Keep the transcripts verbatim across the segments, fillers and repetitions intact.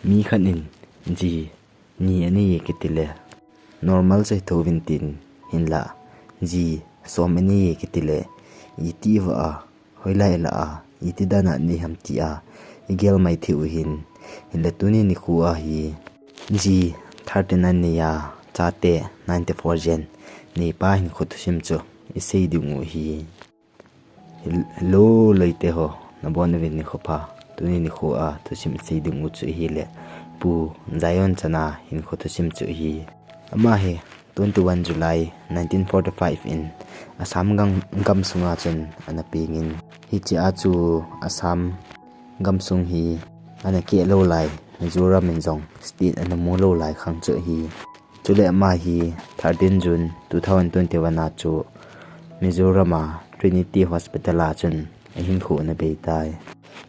Mi khat in ji ni anei e kiti le normal chu hithou vin tin, hinlah ji som anei e kiti le iti va a, hoilai lah a, iti dan a nei ham ti a igel mai thei u hin. Hinlah tuni nikho a hi ji thirty-nine nei a, chate ninety-four jen neipa hinkho thusim chu isei ding u hi. Hel-, hello, loite ho, nabon uvin nikho pha. Tuni nikho a thusim isei ding u chu ahile Pu Zion Chana hinkho thusim chu ahi. Ama hi twenty-one July nineteen forty-five in Assam gam, gam sunga chun ana pengin, hiche a chu Assam gam sung hi ana keh lou lai, Mizoram in jong state ana mu lou lai khang chu ahi. Chule ama hi thirteen June two thousand twenty-one a chu Mizoram a Trinity Hospital a chun ahinkho ana bei tai.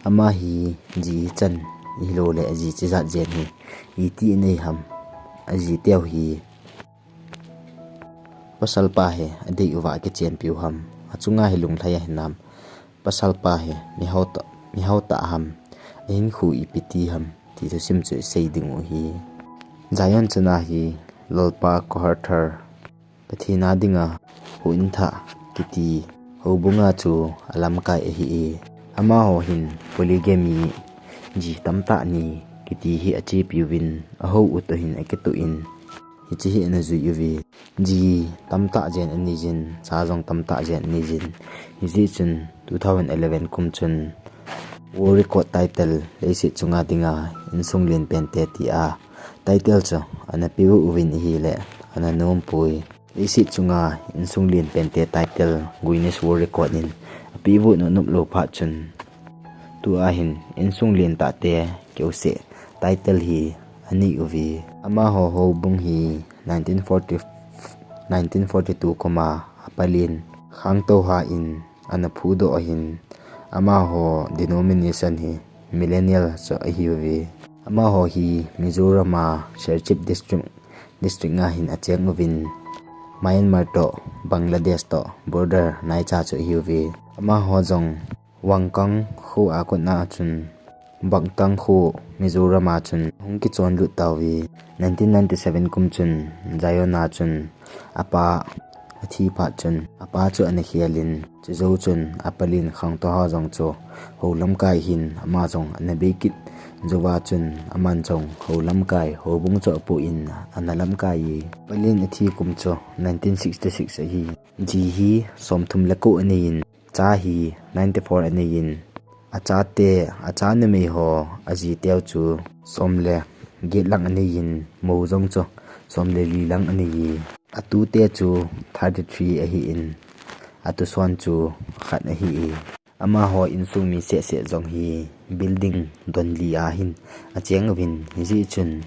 Ama hi ji ichan, ahilou le aji chijat jen hi iti anei ham, aji teu hi pasal pa hi adei uva akichenpiu ham, achunga hi lunglhai ahinam, pasal pa hi mihao tah, mihao tah ham, ahinkho ipi ti ham ti thusim chu isei ding u hi. Zion Chana hi Lalpa Kohar Thar, Pathen a dinga houin thah kiti houbunga chu alamkai ahi e. Amaho hin polygamy, ji tamtah nei kiti hi achepiuvin, ahou u toh hin akitoh in, hiche hi ana jui uve. Ji tamtah jen anei jin, cha jong tamtah jen anei jin. Hijeh chun two thousand eleven kum chun World Record title, leiset chunga dinga insung len pente tia title chu ana pe uvin ahile ana nompoi. Leiset chunga insung len pente title Guinness World Record in ape u nop nop lou phat chun, tua hin insung len tahte keuseh title hi anei uve. Amaho houbung hi nineteen forty, nineteen forty-two kum a apalen Khangtoha in ana phudoh ahin, amaho denomination hi millennial chu ahiuve. Amaho hi Mizoram a Serchhip district, district a hin acheng uvin, Myanmar toh Bangladesh toh border naicha chu ahiuve. Amaho jong Wangkang kho a kona chun, Bangtang kho Mizoram a chun hung kichonlut tauve. Nineteen ninety-seven kum chun Zion a chun apa athi phat chun apa chu ana khelin, chujou chun apalen Khangtoha jong chu hou lamkai hin ama jong ana bei kit jouva chun aman jong hou lamkai houbung chu apoh in ana lamkai e. Apalen athi kum chu nineteen sixty-six ahi. Ji hi somthum le ko anei in, cha hi ninety-four anei in, achate, acha numei ho, aji teu chu som le get lang anei in, mou jong chu som le li lang anei e. Atute chu thirty-three ahi in, atuson chu khat ahi e. Amaho insung mi seh seh jong hi building donli a hin acheng uvin, hijeh chun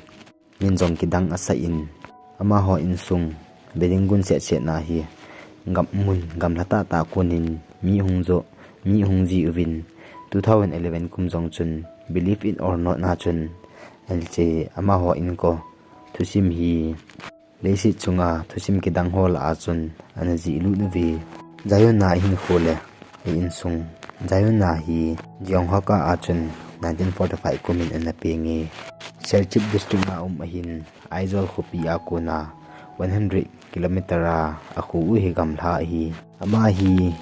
min jong kidang asah in, amaho insung building gun seh seh na hi gam mun gamla tah tah a konin mi hung jo, mi hung ji uvin, two thousand eleven kum jong chun Believe It or Not na chun, hiche amaho inko thusim hi leiset chunga thusim kidang ho lah a chun ana jih lut uve. Zion a hinkho le a insung. Zion a hi Jeonghak a chun nineteen forty-five kum in ana peng e. Serchhip district a um ahin, Aizawl khopi a kona one hundred kilometer a akho u hi gamla ahi. Ama hi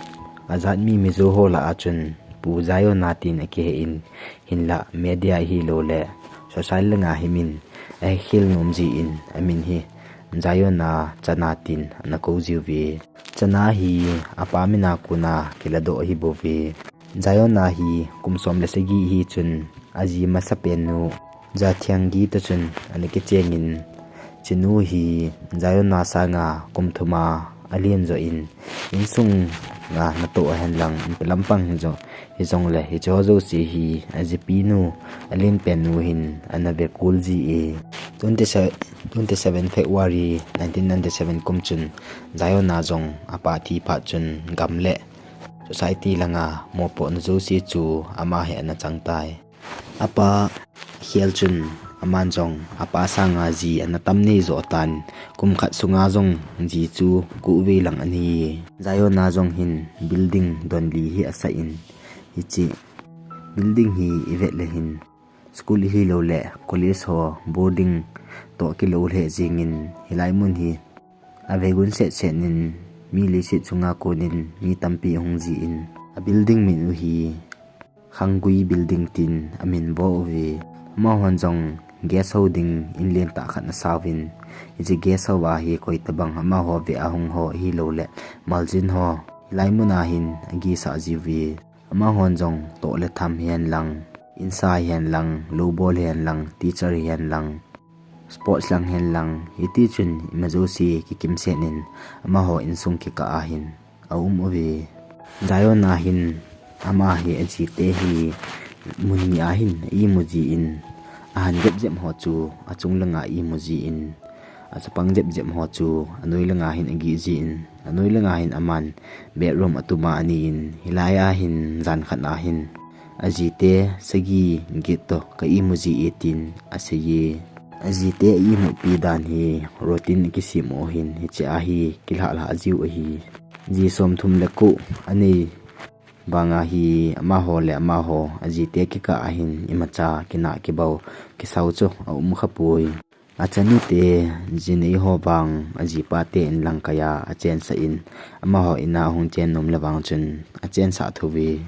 ajat mi Mizo ho lah a chun Pu Zion a tin akihe in, hinlah media ahilou le social lang a hi min akhel nom jin amin hi Zion a Chana tin ana kou jiuve. Chana hi apa min a kona kiladoh ahi bouve. Zion a hi kum som le sagi ahi chun aji masapen nu Zathianggi toh chun ana kicheng in, chunu hi Zion a sanga kum thum a alen jo in, insung a natoh ahen lang, inpi lampang hijo, hijongle hicheho jouse hi ajipinu, alen pen nu hin ana vekol ji e. Twenty-seven, twenty-seven February nineteen ninety-seven kum chun Zion a jong apa thi phat chun gam le society langa mopohna jouse chu ama hi ana chang tai. Apa khel chun aman jong apa sanga ji ana tam nei jo tan, kum khat sunga jong ji chu ko vei lang anei e. Zion a jong hin building donli hi asah in, hiche building hi ivet le hin School hilou le college ho boarding toh kilou lheh jingin hilai mun hi avei gun set set in mi leiset chunga konin mi tampi ahung jin a building min u hi Khanggui Building tin amin vo uve. Amahon jong guest ho ding in lentah khat ana sauvin, hiche guest ho a hi koitabang amaho vea hung ho hilou le maljin ho hilai muna hin agisah jiuve. Amahon jong toh le tham hihen lang, insa hihen lang, loubol hihen lang, teacher hihen lang, sports lang hihen lang, hiti chun ima jouse kikimset in amaho insung kikah a hin aum uve. Zion a hin ama hi ajite hi mun ni a hin a imu jin, ahan jep jep ho chu achung langa imu jin, achapang jep jep ho chu anoi langa hin agih jin, anoi langa hin aman bedroom atuma anin, hilai a hin jan khat a hin ajite sagi get toh ka imu ji e tin aseiye. Ajite a imupi dan hi routine akisem u hin hiche a hi kilhah lhah jiu ahi. Ji somthum le ko anei vanga hi amaho le amaho ajite kikah a hin imacha kinah kibau kisau chu aum khapoi. Achanute jinei ho vang ajipate in lang kaiya achensah in, amaho ina ahung chen nom le vang chun achensah thouve.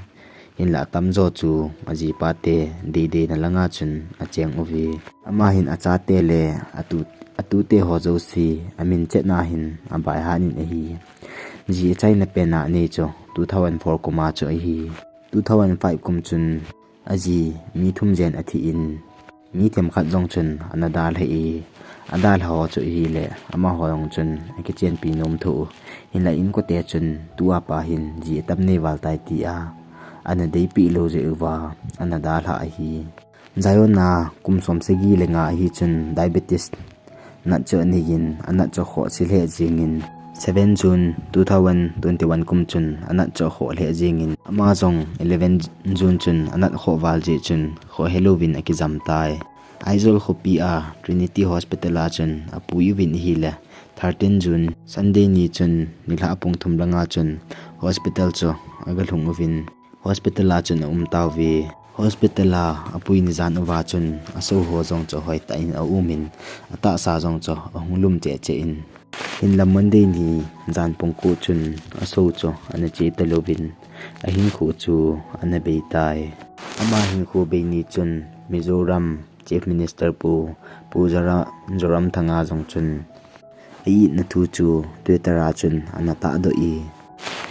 Hinla atamjo chu ajipate deideina langa chun acheng uve. Ama hin achate le atu, atute ho jouse amin chetna hin abaihan in ahi. Ji achaina pen a anei chu two thousand four kum a chu ahi. Two thousand five kum chun aji mi thum jen athi in, mi themkhat jong chun ana dalha e, adalha ho chu ahile amaho jong chun akichenpi nom thou u. Hinla inkote chun tua pa hin ji atam nei val tai tia ana deipeh lou jeh uva ana dalha ahi. Zion a kum somsagi le nga ahi chun diabetes nat chu anei in, anat chu akhoh se lheh jingin, seven June two thousand twenty-one kum chun anat chu akhoh lheh jingin, ama jong eleven June chun anat akhoh val jeh chun khoh helouvin akijam tai. Aizawl khopi a Trinity Hospital a chun apui uvin ahile, thirteen June Sunday ni chun nilhah pung thum langa chun hospital chu agalhung uvin, hospital a chun aum tauve. Hospital a apui nijan uva chun aso ho jong chu hoitah in aumin, atahsa jong chu ahung lum cheh cheh in. Hinla Monday ni jan pung ko chun aso chu ana che talouvin, ahinkho chu ana bei tai. Ama hinkho bei ni chun Mizoram Chief Minister Pu, Pu Zora-, Zoramthanga jong chun a-itna thu chu Twitter a chun ana tahdoh e.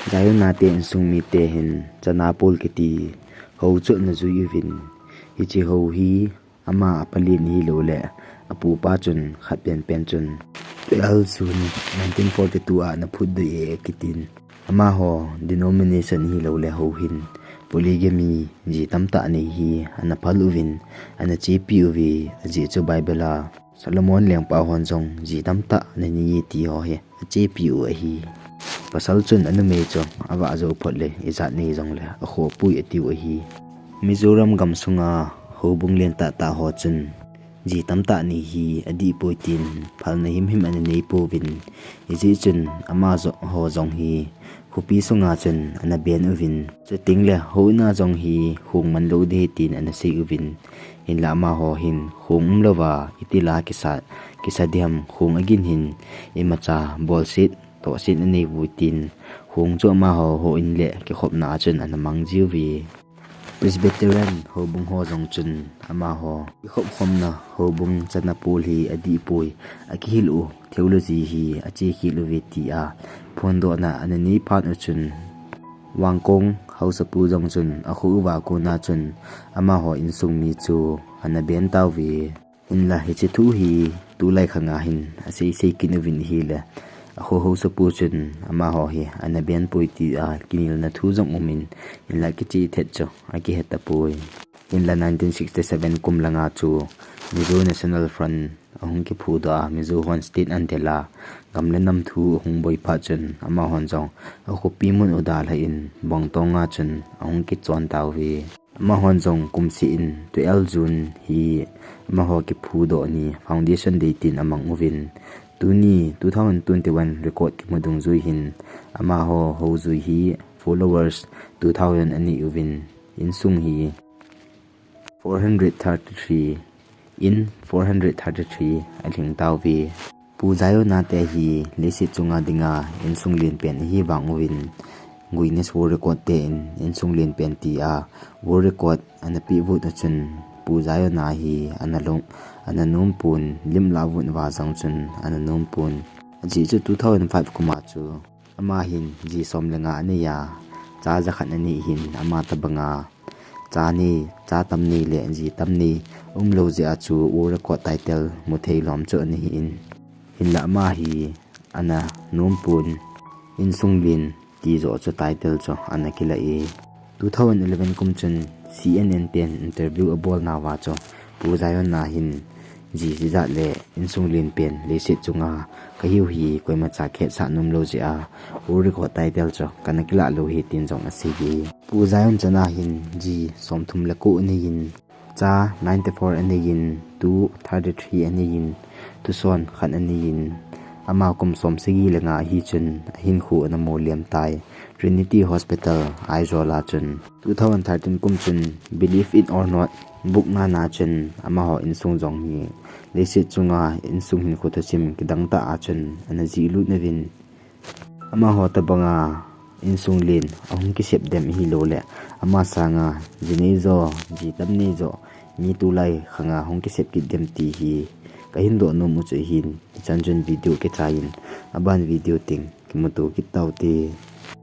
Zion a te insung mite hin Chanapol kiti hou chu ana jui uvin, hiche hou hi ama apalen hilou le apupa chun khat penpen chun twelve June nineteen forty-two a ana phutdoh e akitin. Amaho denomination hilou le hou hin polygamy ji tamtah nei hi ana phal uvin, ana chepi uve, ajeh chu Bible a Solomon lengpa hon jong ji tamtah ana nei e ti ho hi achepi u ahi. Pasal chun anumei chu avah jou phot le ijat nei jongle akhohpoi atiu ahi. Mizoram gamsunga houbung lentah tah ho chun ji tamtah nei hi adihpoi tin phalna himhim ana neipouvin, hijeh chun amaho jong hi khopi sunga chun ana ban uvin, chutengle houin a jong hi khong manlou ding ahi tin ana sei uvin, hinla amaho hin khong umlouva itila kisa, kisa diham, khong agin hin imacha bolset tohset aneiuvin tin, khong chu amaho houin le kikhopna a chun ana mang jiuve. Presbyterian houbung ho jong chun amaho kikhop khomna houbung Chanapol hi adihpoi, akihil u theology hi achekhel uve tia phondohna ana nei phat u chun, Wangkong haosapu jong chun akho uva kona chun amaho insung mi chu ana ban tauve. Hinla hiche thu hi tulai khanga hin asei sei kit uvin ahile, akho haosapu chun amaho hi ana banpoi tia kinelna thu jong umin, hinla kicheh thet chu akihe tapoi. Hinla nineteen sixty-seven kum langa chu Mizo National Front ahung kiphudoh a, Mizo hon state ana del a, gam le nam thu ahung boi phat chun amahon jong akhopi mun u dalhan Bongtonga chun ahung kichon tauve. Amahon jong kumseh in twelve June hi amaho kiphudoh ni, Foundation Day tin amang uvin. Tuni two thousand twenty-one record kimu dungjui hin amaho houjui hi followers two thousand anei uvin, insung hi four hundred thirty-three in four hundred thirty-three alhing tauve. Pu Zion a te hi leiset chunga dinga insung lenpen ahi vang uvin, Guinness World Record te in insung lenpen tia World Record ana peh vut a chun Pu Zion a hi ana lung, ana nom pon, lim la vut va jong chun ana nom pon. Ajeh chu two thousand five kum a chu ama hin ji som le nga anei a, cha jakhat anei hin ama tabanga cha nei, cha tam nei le ji tam nei umlou jeh a chu World Record title mu thei lom chu ana hi in. Hinla ama hi ana nom pon, insung len ti joh chu title chu ana kila e. Two thousand eleven kum chun C N N ten interview abol nauva chu Pu Zion a hin ji jijat le insung lenpen leiset chunga kahiu hi koima cha khetsah nom lou jeh a World Record title chu kana kila lou hi tin jong asei e. Pu Zion chana hin ji som thum le ko anei in, cha ninety-four anei in, tu thirty-three anei in, tuson khat anei in, ama kum som sagi le nga ahi chun ahinkho ana molem tai. Trinity Hospital Aizawl a chun two thousand thirteen kum chun Believe It or Not book ngana chun amaho insung jong hi leiset chunga insung hinkho thusim kidang tah a chun ana jih lut nauvin, amaho tabanga insung len ahung kisep dem hilou le ama sanga ji nei jo, ji tam nei jo mi tulai khanga hung kisep kit dem ti hi kahin doh nom u chu ahin. Hichan chun video kichai in aban video teng kimuto kit taute.